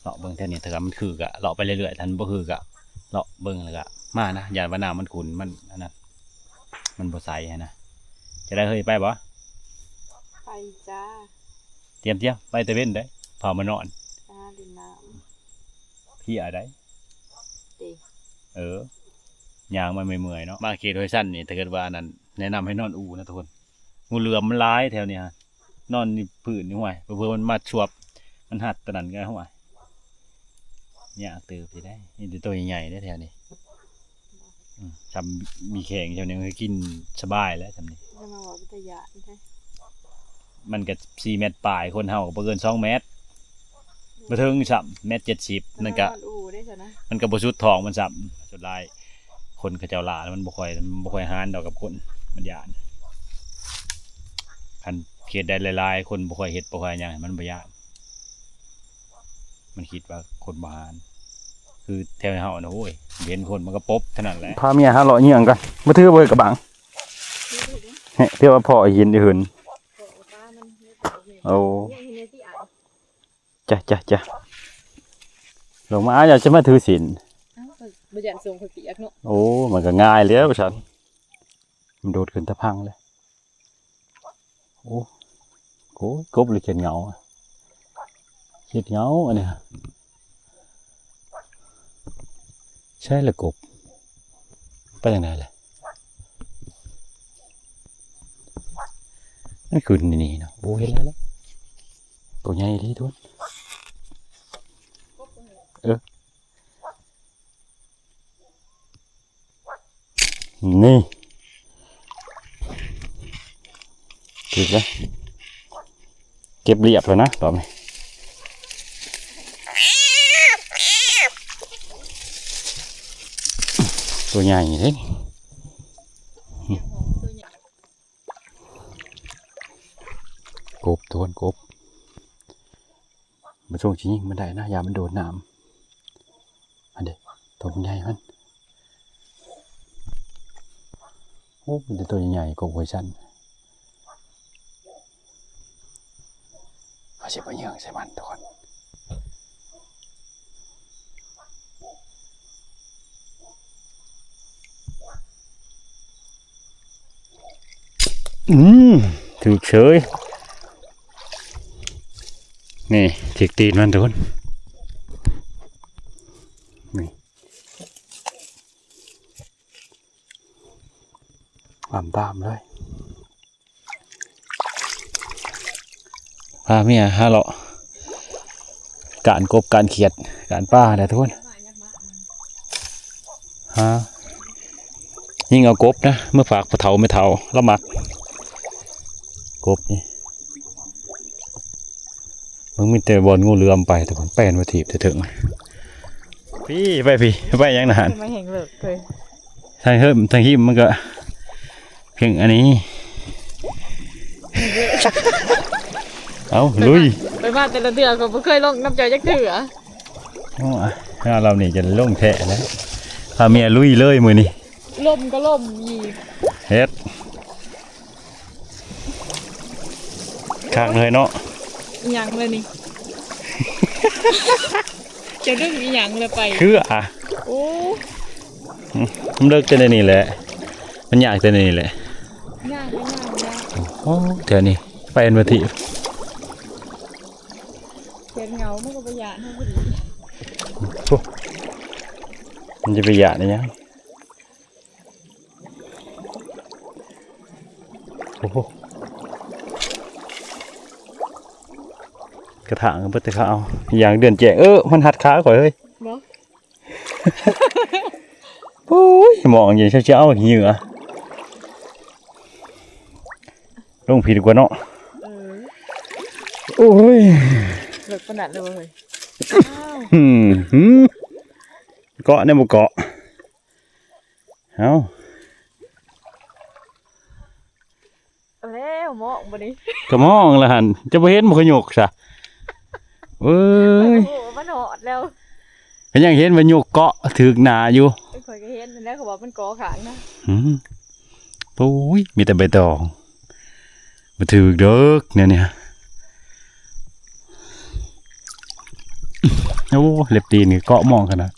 ເລາະເບິ່ງແຖວນີ້ ຖ້າມັນຄືກະເລາະໄປເລື້ອຍໆ ຖ້າມັນບໍ່ຄືກະເລາະເບິ່ງແລ້ວກະມານະ. ຢ້ານວ່ານ້ຳມັນຂຸ່ນ ມັນອັນນັ້ນ ມັນບໍ່ໃສຫັ້ນນະ. ຈະໄດ້ເຮີ້ຍ ໄປບໍ່? ໄປຈ້າ. ຕຽມໆ ໄປແຕ່ເວັນເດ້ ພາມານອນ ໄປຫາຫຼິ້ນນ້ຳ. ເພຍໃດ໋ ຕິ ເອີ ຍ່າງມາເມື່ອຍໆເນາະ. ມາເຂດຫ້ວຍຊັນນີ້ ຖ້າເກີດວ່າອັນນັ້ນ ແນະນຳໃຫ້ນອນອູ່ນະທຸກຄົນ. ງູເຫຼືອມມັນຫຼາຍແຖວນີ້ຮະ ນອນຢູ່ພື້ນນີ້ ຫ້ວຍ ເຜື່ອໆມັນມາຊວບ ມັນຮັດຕອນນັ້ນກໍ ຫ້ວຍ ຍາກເຕີບຢູ່ເດ້. ມີແຕ່ໂຕໃຫຍ່ໆເດ້ແຖວນີ້. ອືມ ຊ່ຳມີແຂ້ງຊ່ຳນີ້ ມັນກໍກິນສະບາຍແລ້ວຊ່ຳນີ້. ຢ່າມາເວົ້າເປັນຕາຢ້ານແທ້. ມັນກໍສີ່ແມັດປາຍ ຄົນເຮົາກໍບໍ່ເກີນສອງແມັດ ບໍ່ເຖິງຊ້ຳ ແມັດເຈັດສິບ. ມັນກໍ ມັນກໍບໍ່ສຸດທ້ອງມັນຊ້ຳ. ສ່ວນຫຼາຍຄົນເຂົາເຈົ້າລ່າ ມັນບໍ່ຄ່ອຍ ມັນບໍ່ຄ່ອຍຫານດອກກັບຄົນ ມັນຢ້ານ. ຄັນເຂດໃດຫຼາຍໆ ຄົນບໍ່ຄ່ອຍເຮັດ ບໍ່ຄ່ອຍຫຍັງ ມັນບໍ່ຢ້ານ. ມັນຄິດວ່າຄົນບໍ່ຫານ ຄືແຖວເຮົານະ ໂອ້ຍ ເຫັນຄົນມັນກໍປົບເທົ່ານັ້ນແຫຼະ. ພາເມຍຫາເລາະເຫຍື່ອງກ່ອນ. ບໍ່ຖືບໍ່ເຮີ້ຍກະບັງ ເອີ ຖືວ່າພໍ້ຫີນອື່ນ. ໂອ້ ຈ້ະໆໆ ລົງມາ ອ້າຍ ເຈົ້າຊິມາຖືສິນ. ອ້າວ ບໍ່ຢ້ານສົ່ງຂ້ອຍປຽກເນາະ. ໂອ້ ມັນກໍງ່າຍແລ້ວຊັ້ນ ມັນໂດດຂຶ້ນຕາພັງເລີຍ. ໂອ້ ໂອ້ຍ ກົບເລີຍຂຽນເຫງົາ ຂຽນເຫງົາອັນນີ້. ໃຊ່ລະກົບ ໄປທາງໃດລະ? ມັນຂຶ້ນນີ້ເນາະ. ໂອ້ ເຫັນແລ້ວ ໂຕໃຫຍ່ອີ່ຫຼີທຸກຄົນ. ເອີ ນີ້ ຖືກແລ້ວ ເກັບລຽບແລ້ວນະຕອນນີ້. ໂຕໃຫຍ່ເດ້ ກົບ ໂຕ ກົບ. ມັນຊ່ວງຊິຍິງມັນໄດ້ນະ ຢ່າມັນໂດດນ້ຳ. ອັນເດ ໂຕໃຫຍ່ມັນ. ໂອ້ ມີແຕ່ໂຕໃຫຍ່ໆ ກົບຫ້ວຍຊັນ. ເຮົາຊິບໍ່ເຫຍື່ອງໃສ່ມັນທຸກຄົນ. ອືມ ຖືກເສີຍ. ນີ້ ຖືກຕີນມັນທຸກຄົນ ນີ້ ຕາມໆເລີຍ. ພາເມຍຫາເລາະ ການກົບ ການຂຽດ ການປາແຫຼະທຸກຄົນ. ຫາ ຍິງເອົາກົບນະ ເມືອຝາກພໍ່ເຖົ້າແມ່ເຖົ້າ ລາວມັກກົບນີ້. ມັນມີແຕ່ບ່ອນງູເຫຼືອມໄປ ແຕ່ຜົນແປນວ່າຖີບແຕ່ເຖິງ. ພີ້ ໄປພີ້ ໄປຫຍັງນະຫັ້ນ? ມາແຮງເລິກເລີຍ. ທາງເຮີ້ມ ທາງຫີມມັນກໍເພງອັນນີ້. ເອົ້າ ລຸຍ. ໄປມາແຕ່ລະເທື່ອກໍບໍ່ເຄີຍລົງນຳເຈົ້າຈັກເທື່ອ. ໂອ້ຍ ເຮົາລຳນີ້ຈະລົງແທ້ແລ້ວ. ພາເມຍລຸຍເລີຍມື້ນີ້. ລົມກໍລົມອີກ. ເຮັດ ຄັກເລີຍເນາະ. ອີຫຍັງລະນີ້? ຈະດຶງອີຫຍັງລະໄປ? ເຄືອ. ໂອ້ ອືມ ມັນເລິກແຕ່ໃນນີ້ແຫຼະ ມັນຍາກແຕ່ໃນນີ້ແຫຼະ. ຍາກ ຍາກ ຍາກ. ໂອ້ ແຖວນີ້ໄປອັນວ່າທີ່ ຂຽນເຫງົາມັນກໍບໍ່ຢ້ານເຮົາພໍດີ. ໂອ້ ມັນຈະໄປຢ້ານອີຫຍັງ? ໂອ້ໂຫ ກະຖາງເບິດແຕ່ເຂົາເອົາ ຢ່າງເດືອນແຈ້ງ. ເອີ ມັນຮັດຂາຂ້ອຍເຮີ້ຍ. ບໍ່ ໂອ້ຍ ມອງຢູ່ ເຈົ້າຊິເອົາເຫຍື່ອ ລົງພີ້ດີກວ່າເນາະ. ເອີ ໂອ້ຍ ເລິກປານນັ້ນເລີຍບໍ່ເຮີ້ຍ? ອືມ ເກາະແດ່ບໍ່ເກາະ. ເອົ້າ ເອົາແລ້ວ ມອງບໍ່ນີ້ ກະມອງລະຫັ້ນ ຈະບໍ່ເຫັນບໍ່ ກະຍົກຊະ. ເອີຍ ໂອ້ ມັນຮອດແລ້ວ ກະຍັງເຫັນວ່າຍົກເກາະຖືກໜ້າຢູ່. ຂ້ອຍກໍເຫັນຫັ້ນແຫຼະ ເຂົາວ່າມັນກໍຂ້າງນະ. ຫືມ ໂອ້ຍ ມີແຕ່ໃບຕອງ ບໍ່ຖືກດອກແນວນີ້. ໂອ້ ເລັບຕີນນີ້ເກາະໝອງຂະໜາດ.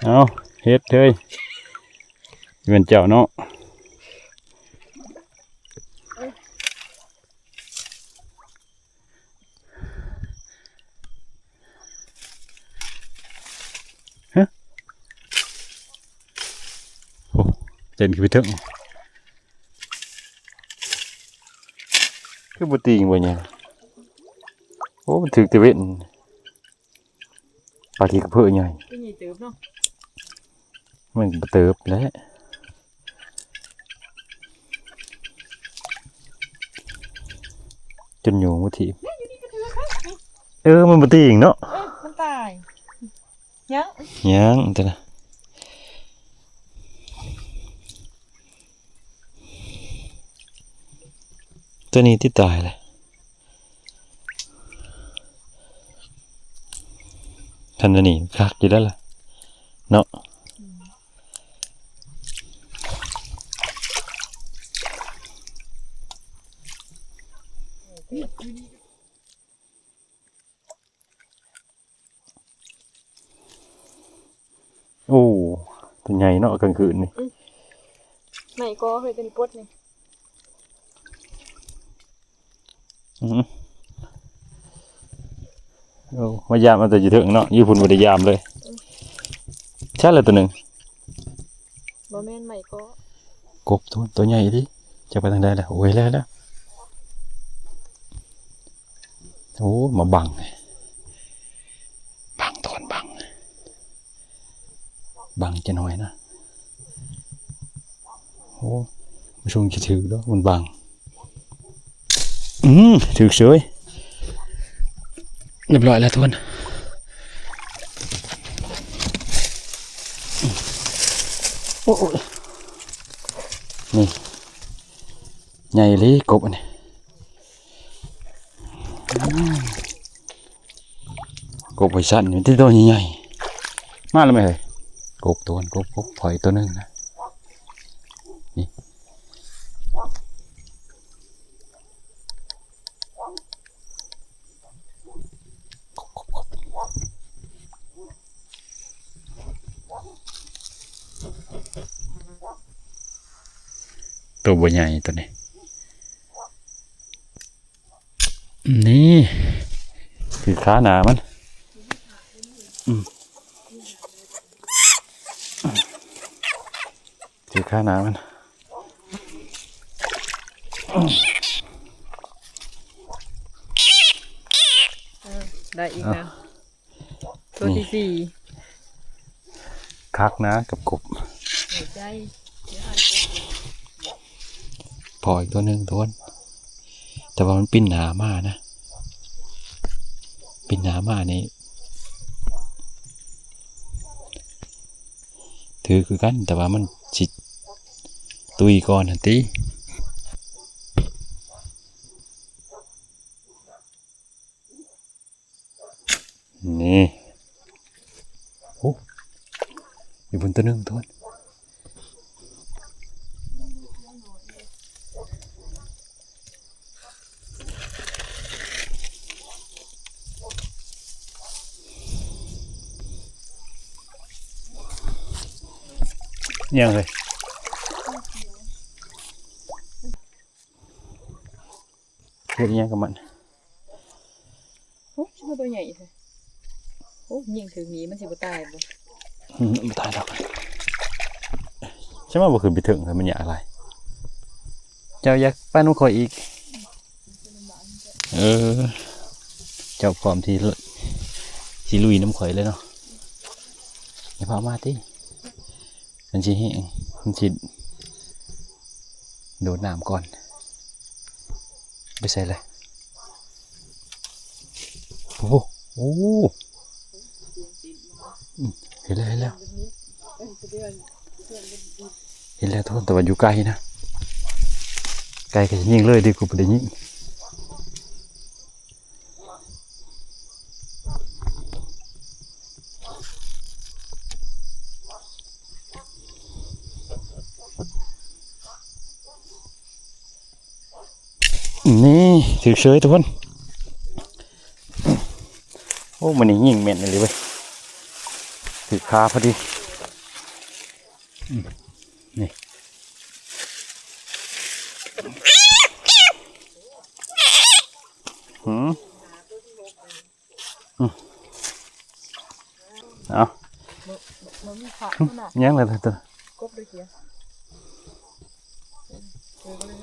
ເອົາ ເຮັດເຮີ້ຍ ແມ່ນເຈົ້າເນາະ. ຮະ ໂອ້ ເຕັ້ນຂຶ້ນໄປເທິງ ຄືບໍ່ຕີງບໍ່ຫຍັງ. ໂອ້ ມັນຖືກແຕ່ເວັນ. ປາທີ່ກະເພີໃຫຍ່ ໃຫຍ່ເຕີບເນາະ. ມັນກະເຕີບແຫຼະ ຈົນຍຸງມາຖີບ. ເອີ ມັນບໍ່ຕີງເນາະ. ເອີ ມັນຕາຍ. ຍັງ ຍັງ ຕົວນັ້ນ ຕົວນີ້ຕິຕາຍແຫຼະ. ຄັນອັນນີ້ຄັກຢູ່ແລ້ວລະເນາະ. ໂອ້ ຕົວໃຫຍ່ເນາະກາງຄືນນີ້. ອືມ ໄມ້ກໍເຮີ້ຍ ຕົວນີ້ປົດນີ້. ອືມ ໂອ້ ມາຢາມເອົາແຕ່ຢູ່ເທິງເນາະ ຢູ່ພຸ້ນບໍ່ໄດ້ຢາມເລີຍ. ອືມ ໃຊ່ລະຕົວໜຶ່ງ. ບໍ່ແມ່ນໄມ້ກໍ ກົບໂຕ ໂຕໃຫຍ່ອີ່ຫຼີ. ຈັກໄປທາງໃດລະ. ໂອ້ຍ ແລ້ວ ແລ້ວ. ໂອ້ ມາບັງ ບັງໂຕນ ບັງ ບັງຈັກໜ້ອຍນະ. ໂອ້ ບໍ່ຊົງຊິຖືກດອກ ມັນບັງ. ອືມ ຖືກເສີຍ. ຮຽບຮ້ອຍແລ້ວໂຕນ. ໂອ້ຍ ນີ້ ໃຫຍ່ອີ່ຫຼີກົບອັນນີ້. ອືມ ກົບໄວ້ຊັ້ນ ມີແຕ່ໂຕໃຫຍ່ໆ. ມາແລ້ວແມ່ເອີຍ ກົບໂຕນ ກົບ ກົບ ພໍອີກໂຕໜຶ່ງນະ. ນີ້ ກົບ ກົບ ກົບ. ໂຕບໍ່ໃຫຍ່ໂຕນີ້. ນີ້ ຖືກຄາໜ້າມັນ. ອືມ ຖືກຄາໜ້າມັນ. ເອີ ໄດ້ອີກແລ້ວ. ອ່ະ ໂຕທີສີ່ ນີ້ ຄັກນະກັບກົບ. ພໍອີກໂຕໜຶ່ງໂຕນ ແຕ່ວ່າມັນປິ່ນໜ້າມານະ ປິ່ນໜ້າມານີ້ ຖືກຄືກັນ ແຕ່ວ່າມັນຊິຕຸຍກ່ອນຫັ້ນຕິ. ນີ້ ໂອ້ ຢູ່ພຸ້ນໂຕໜຶ່ງໂຕນ. ຫຍັງເຮີ້ຍ? ເຮັດອີ່ຫຍັງກັບມັນ? ໂອ້ ຊິມາຕົວໃຫຍ່ແທ້. ໂອ້ ຍິງຖືກນີ້ມັນຊິບໍ່ຕາຍບໍ່? ອືມ ບໍ່ຕາຍດອກ. ໃຊ່ມາບໍ່ຂຶ້ນໄປເທິງ ມັນຍາກຫຼາຍ. ເຈົ້າຢາກໄປນຳຂ້ອຍອີກ? ເອີ ເຈົ້າພ້ອມທີ່ ທີ່ລຸຍນຳຂ້ອຍເລີຍເນາະ. ຢ່າພາມາຕິ. ມັນຊິແຫ້ງ ມັນຊິໂດດນ້ຳກ່ອນ. ໄປໃສລະ? ໂອ້ ໂອ້ ອືມ ເຫັນແລ້ວ ເຫັນແລ້ວ ເຫັນແລ້ວ ໂທດ ແຕ່ວ່າຢູ່ໄກນະ ໄກກໍຊິຍິງເລີຍເດ້ ກູບໍ່ໄດ້ຍິງ. ນີ້ຖືກເສີຍທຸກຄົນ. ໂອ້ ມື້ນີ້ຍິງແມ່ນອີ່ຫຼີເວີຍ ຖືກຄາພໍດີ. ອືມ ນີ້ ອືມ ເອົາ ບໍ່ ບໍ່ມີພະພຸ້ນນະ ຍັງລະຕົວ ກົບດ້ວຍເກຍ ເອີ ເອີ ກໍເລີຍ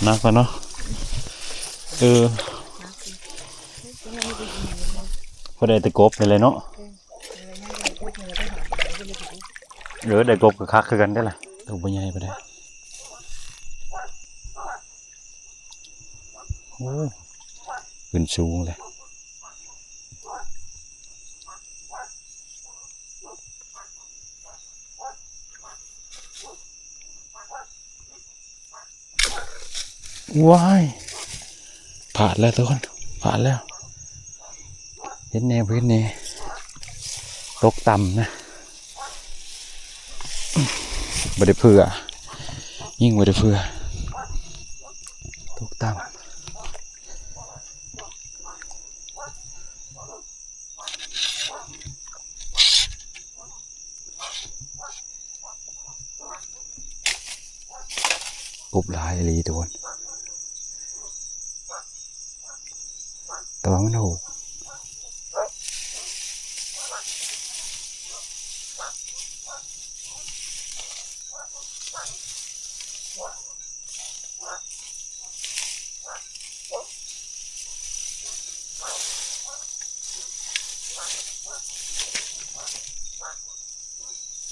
ໜັກແລ້ວເນາະ ເອີ ພໍໄດ້ແຕ່ກົບນີ້ແຫຼະເນາະ. ເອີ ໄດ້ກົບກໍຄັກຄືກັນເດ້ລະ ໂຕບໍ່ໃຫຍ່ປານໃດ. ໂອ້ ຂຶ້ນສູງເລີຍ. ວ້າຍ ພາດແລ້ວທຸກຄົນ ພາດແລ້ວ ເຫັນແດ່ບໍ່ເຫັນແດ່ ຕົກຕ່ຳນະ ບໍ່ໄດ້ເຜື່ອ ຍິງບໍ່ໄດ້ເຜື່ອ ຕົກຕ່ຳ. ກົບຫຼາຍອີ່ຫຼີທຸກຄົນ ແຕ່ວ່າມັນໂຫກ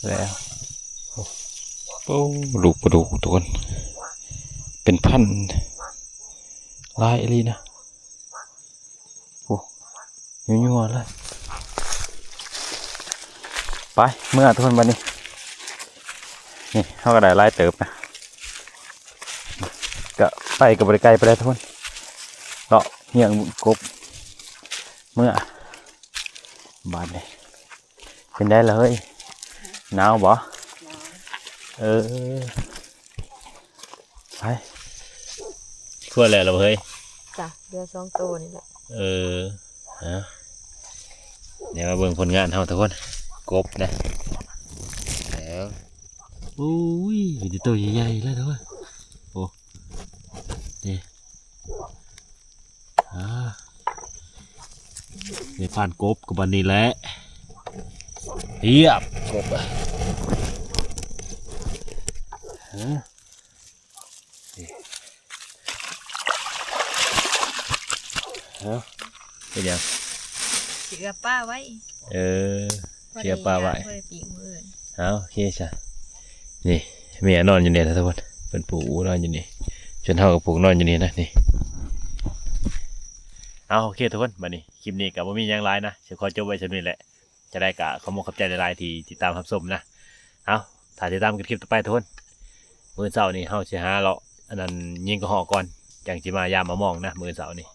ແລ້ວ ໂອ້ ລູກປາດຸກທຸກຄົນ ເປັນພັນ ຫຼາຍອີ່ຫຼີນະ ໂອ້ ຍົວໆເລີຍ. ໄປ ເມືອທຸກຄົນ ບັດນີ້ ນີ້ເຮົາກໍໄດ້ຫຼາຍເຕີບນະ ກະໄປກໍບໍ່ໄດ້ໄກປານໃດທຸກຄົນ ເລາະຍ່ຽງກົບ ເມືອ ບາດນີ້ ເປັນໃດລະເຮີ້ຍ ໜາວບໍ່? ເອີ ໄປ ທົ່ວແລ້ວລະເຮີ້ຍ ຈ້ະ ເຫຼືອສອງໂຕນີ້ແຫຼະ ເອີ ຮະ ດຽວມາເບິ່ງຜົນງານເຮົາທຸກຄົນ ກົບນະ ແລ້ວ ໂອ້ຍ ມີແຕ່ໂຕໃຫຍ່ໆເລີຍທຸກຄົນ ໂອ້ ນີ້ ອ່າ ໄດ້ຜ່ານກົບກໍບັດນີ້ແຫຼະ ຮຽບ ກົບ ຮະ ເອົາ ເຮັດຫຍັງ? ຊິເອືອປາໄວ້ ເອີ ຊິເອືອປາໄວ້ ພໍໄດ້ຍ່າງ ພໍໄດ້ປີ້ງມື້ອື່ນ ເອົາ ໂອເຄຊະ ນີ້ ເມຍນອນຢູ່ນີ້ນະທຸກຄົນ ເພິ່ນປູນອນຢູ່ນີ້ ສ່ວນເຮົາກໍປູນອນຢູ່ນີ້ນະ ນີ້ ເອົາ ໂອເຄທຸກຄົນ ບັດນີ້ຄລິບນີ້ກໍບໍ່ມີຫຍັງຫຼາຍນະ ຊິຂໍຈົບໄວ້ສ່ຳນີ້ແຫຼະ ຈັ່ງໃດກໍຂອບມຸກຂອບໃຈຫຼາຍໆທີ່ຕິດຕາມຮັບຊົມນະ ເອົາ ຖ້າຕິດຕາມກັນຄລິບຕໍ່ໄປທຸກຄົນ ມື້ເຊົ້ານີ້ເຮົາຊິຫາເລາະ ອັນນັ້ນ ຍິງກະຮອກກ່ອນ ຈັ່ງຊິມາຢາມມາມອງນະ ມື້ເຊົ້ານີ້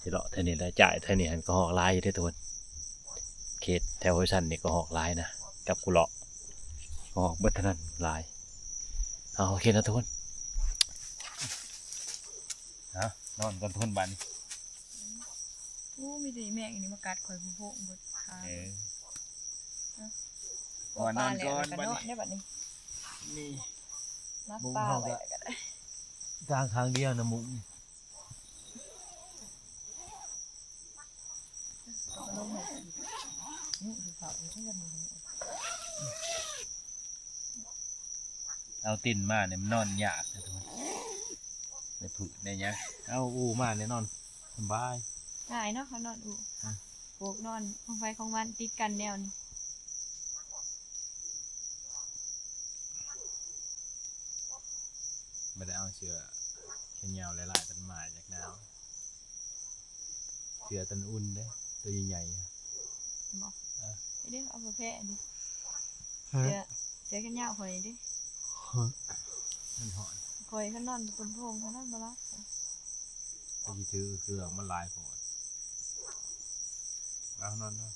ຊິເລາະແຖວນີ້ແຫຼະ ຈ້າຍແຖວນີ້ຫັ້ນກະຮອກຫຼາຍຢູ່ເດ້ທຸກຄົນ ເຂດແຖວຫ້ວຍຊັນນີ້ກະຮອກຫຼາຍນະ ກັບກູເລາະ ກະຮອກເບິດເທົ່ານັ້ນ ຫຼາຍ ເອົາ ໂອເຄນະທຸກຄົນ ເອົາ ນອນກ່ອນທຸກຄົນ ບາດນີ້ ໂອ້ ມີແຕ່ອີ່ແມງອັນນີ້ມາກັດຂ້ອຍໂພະໆເບິດຂາ ເອີ ເອີ ຂໍນອນກ່ອນ ປາແຫຼະ ບັດນີ້ ເນາະ ໄດ້ບັດນີ້ ນີ້ ມາ ມຸງ ປາ ເຮົາ ໄວ້ ກໍ ກໍໄດ້ ກາງຂ້າງດຽວນະມຸງ ເອົາຕີນມານີ້ມັນນອນຍາກນະທຸກຄົນ ໄດ້ຜືນໄດ້ຫຍັງ ເອົາອູ່ມາແນ່ນອນ ສະບາຍ ງ່າຍເນາະ ເຮົານອນອູ່ ອືມ ໂພກນອນຂອງໃຜຂອງມັນ ຕິດກັນແນວນີ້ ບໍ່ໄດ້ເອົາເສື້ອແຂນຍາວຫຼາຍໆ ມັນໝາຢາກໜາວ ເສື້ອຕົນອຸ່ນເດ້ ໂຕໃຫຍ່ໆ ບໍ່ ເອີ ເດ້ ເອົາຜ້າແພະເດ້ ເສື້ອ ເສື້ອແຂນຍາວຂ້ອຍເດ້ ມັນຮ້ອນ ຂ້ອຍຄັນນອນບົນໂພງ ຄັນນອນບໍ່ຫຼັບ ຂ້ອຍຊິຖືເຄື່ອງມັນຫຼາຍໂພດ ເອົານອນເນາະ